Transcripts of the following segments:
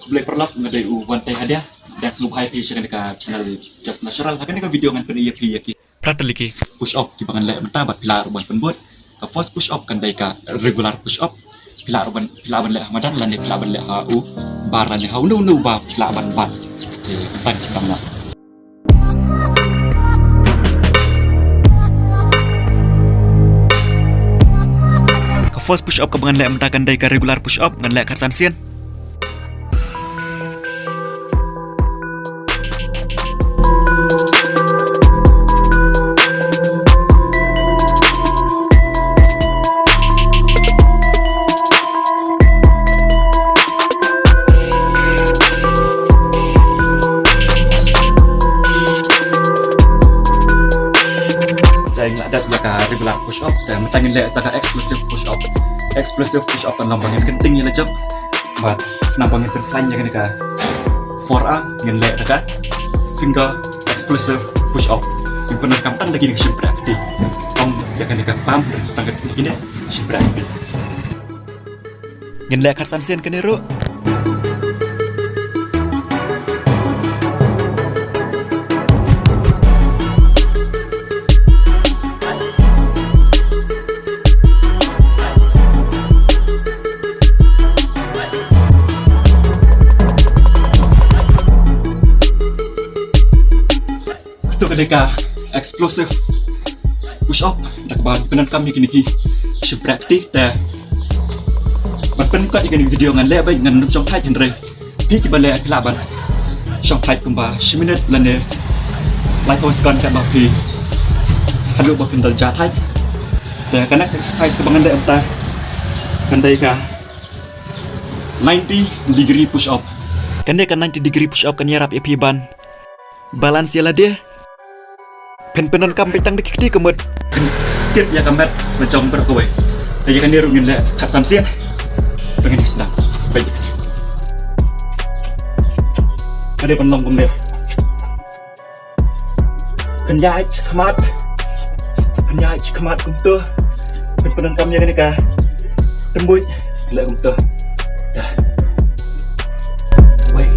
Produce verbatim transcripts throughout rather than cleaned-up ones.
Khublei paralok, nga dei u Wantei Hadia. Dang sngewbha ïa phi sha kane ka channel Just Natural. Ha kane ka video ngan pyni ïa phi ïa ki phra tylli ki push up kiba ngan leh mynta bad phi lah ruh ban pynbud. Ka first push up kan dei ka regular push up. Phi lah ruh ban, phi lah ban leh ha madan lane phi lah ban leh ha u bar lane ha uno uno uba phi lah ban bat. Te, tang sdang lah. Ka first push up kaba ngan leh mynta kan dei ka regular push up, ngan leh khatsan sien. Te ngi la dep ïa ka regular push up, te mynta ngin leh sa ka explosive push up. Explosive push up kan long ba ngin kynting ïa la jong. Bad khnang ba ngin pynkhlaiñ ïa kane ka forearm, ngin leh da ka finger explosive push up. Ngin pyndonkam tang da kine ki shympriah kti. Ym ïa kane ka palm, tang da kine ki shympriah kti. Ngin leh khatsan sien kane ruh. Kato ka dei ka explosive push up, da kaba pyndonkam ïa kine ki shympriah kti. Te ban pynkut ïa kane ka video ngan leh beit, ngan ym shong tight, hynrei phi kiba leh phi lah ban shong tight kumba shi minit lane laiphew second katba phi haduh ba phin da jah tight. Te ka next exercise kaba ngan leh mynta kan dei ka ninety degree push up. Kane ka ninety degree push up kan ïarap ïa phi ban balance ïa lade. Phin pyndonkam beit tang da ki kti ka mut phin kit ïa ka met la jong baroh kawei. Te ïa kane ruh ngin leh khatsan sien. Te ngin sdang beit. Ka dei ban long kumne. Pynïaid shakhmat. Pynïaid shakhmat kumto. Pyn, pyndonkam ïa kane ka tymbuid. Leh kumto. Dah. Wei.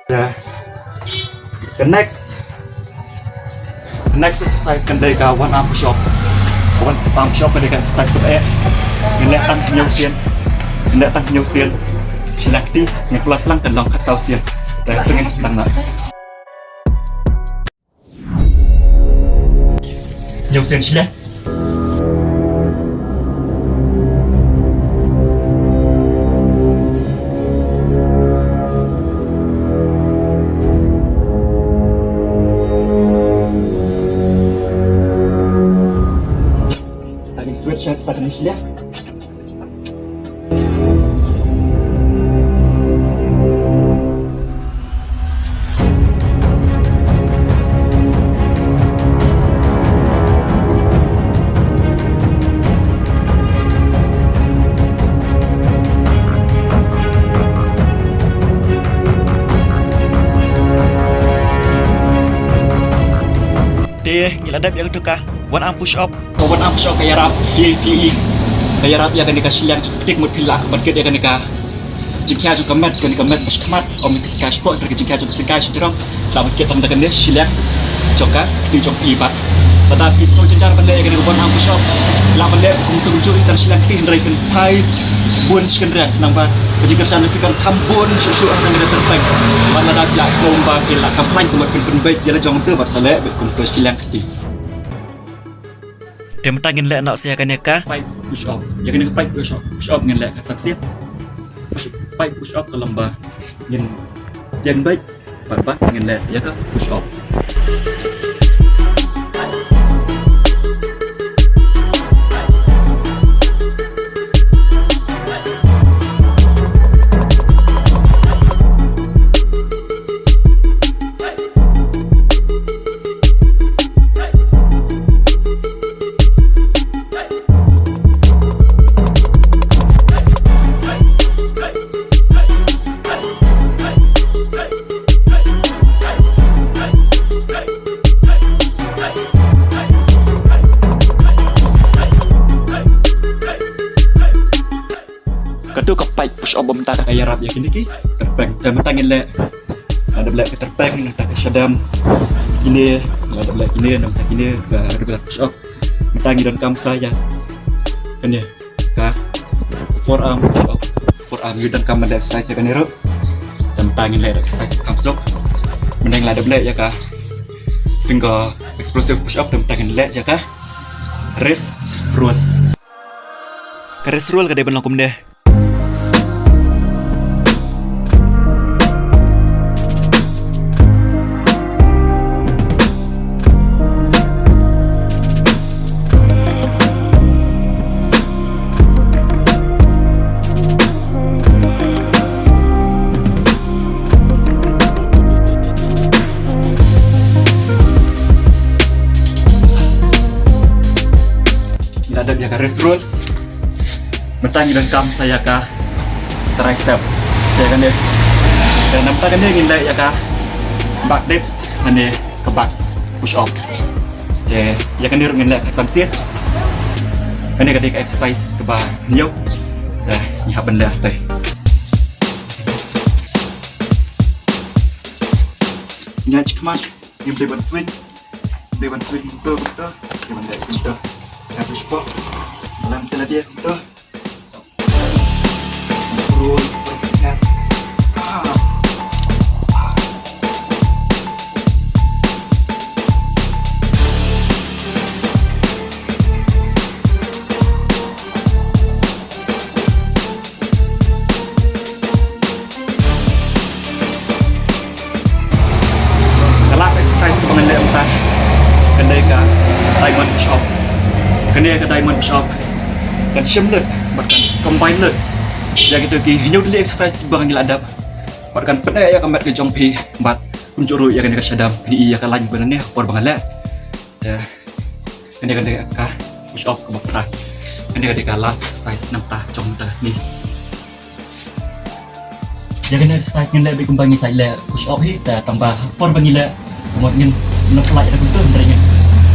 Yeah. The next, the next exercise kan dei ka one arm push up. One arm push up kan dei ka exercise kaba eh. Ngin leh tang hynñiew sien. Ngin leh tang hynñiew sien. Shiliang kti, ngin pynlait lang kan long khatsaw sien. Te to ngin sdang noh. Hynñiew sien shiliang. Te ngin switch sa kane shiliang. Te ngi la dep ïa kato ka one arm push up. Ka one arm push up ka ïarap ïa phi, ka ïarap ïa kane ka shiliang jong ka kti, mut phi lah ban kit ïa kane ka jingkhia jong ka met, kane ka met ba shakhmat, ym ka syngkai shapoh, ka jingkhia jong ka syngkai shajrong. Lah ban kit tang da kane shiliang jong ka kti jong phi bad lada phi sngew jynjar ban leh ïa kane ka one arm push up, lah ban leh kumto kumjuh, tang shiliang kti hynrei pynphai bun shi kynriang, khnang ba ka jingkyrshan jong phi kan kham bun shuh shuh ha kane ka tyrpeng. Bad lada phi la sngew ba phi la kham khlaiñ, kumba phin pynbeit ïa la jong, te bad sa leh beit kumto shiliang kti. Te mynta ngin leh noh sa ïa kane ka pipe push up. Ïa kane ka pipe push up, push up ngin leh khatsan sien. Push, pipe push up ka long ba ngin ïeng beit bad ba ngin leh ïa ka push up. To ka peit push up ba mynta ka ïarap ïa kine ki tyrpeng. Te mynta ngin leh, la dep leh ka tyrpeng, nangta ka shadem. Kine la dep leh, kine nangta kine ka dep leh push up. Mynta ngi donkam sa ïa kane ka forearm push up. Forearm ngi donkam ban leh exercise ïa kane ruh. Te mynta ngin leh exercise kham suk. Mynta la dep leh ïa ka finger explosive push up, te mynta ngin leh ïa ka wrist roll. Ka wrist roll ka dei ban long kumne. Ngi la dep ïa ka wrist rolls. Mynta ngi donkam sa ïa ka tricep. Sa ïa kane. Te namta kane ngin leh ïa ka back dips, kane ka back push up. Te ïa kane ruh ngin leh khatsan sien. Kane ka dei ka exercise kaba hynñiew. Te ngi hap ban leh hangtei. Ngi ïa khmat. Ngim dei ban swing. Dei ban swing kumto, kumto. Dei ban leh kumto. Ka tu spot. Balance la dia kumto. Roll. Ah. Ka last exercise kaba ngan leh mynta, kan dei ka diamond push up. Kane ka diamond push up kan shim lut bad kan combine lut ïa kito ki hynñiew tylli exercise kiba ngi la dep. Bad kan pyni ïa ka met ka jong phi bad kumjuh ruh ïa kane ka shadem, phin i ïa ka line ba nane ha por ba ngan leh. Te kane ka dei ka push up kaba phra. Kane ka dei ka last exercise namta jong mynta ka sngi. Ïa kane exercise ngin leh beit kumba ngi sa leh push up hi, te tang ba por ba ngi leh, mut ngin nang pynlait ïa kumto, hynrei ngin,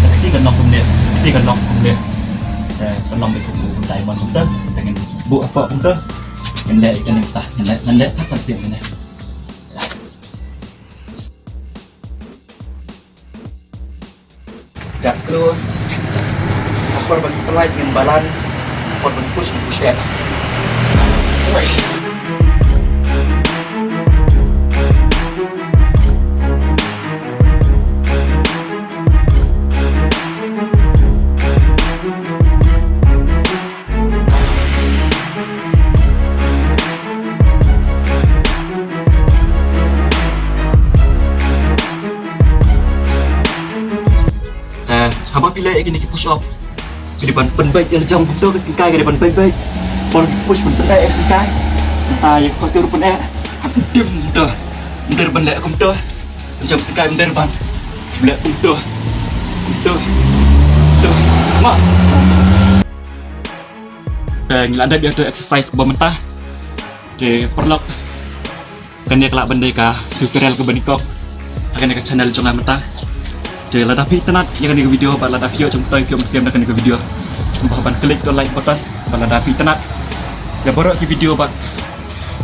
te kti kan long kumne, kti kan long kumne. Te kan long beit kum u diamond kumto, te ngin buh hapoh kumto. Ngin leh ïa kane, te ngin leh, ngin leh khatsan sien kane. Jump close. Upper body, pynlait ngin balance. Upper body push, ngin push back. Eh, haba phi leh ïa kine ki push up, phi dei ban pynbeit ïa la jong kumto, ka sngewsih ka dei ban pynbeit. Ban push, ban pynbeit ïa ka sngewsih. Ah, ïa ka posture pynbeit. Dim kumto. Ym dei ban leh kumto. Jong sngewsih ym dei ban leh kumto. Kumto. Kumto. Ma. Te ngi la dep ïa tu exercise kaba mynta. Te paralok, kane ka lah ban dei ka tutorial kaba nyngkong ha kane ka channel jong nga mynta. Te lada phi itynnad ïa kane ka video bad lada phi ïoh jingmyntoi, phi ïoh mynsiem na kane ka video, sngewbha ban click to like button. Bad lada phi itynnad ïa baroh ki video bad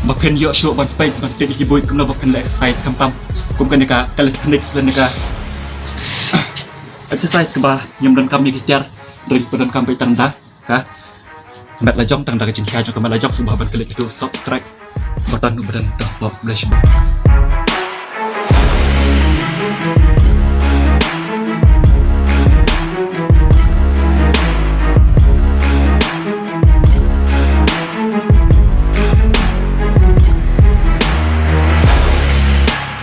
ba phin ïoh shuh ban peit, ban tip ïa ki buit kumno ba phin leh exercise khamtam kum kane ka calisthenics lane ka exercise kaba ngim donkam ïa ki tiar, hynrei ngi pyndonkam beit tang da ka met la jong, tang da ka jingkhia jong ka met la jong. Sngewbha ban click ïa uto u subscribe button, button to. Khublei shibun.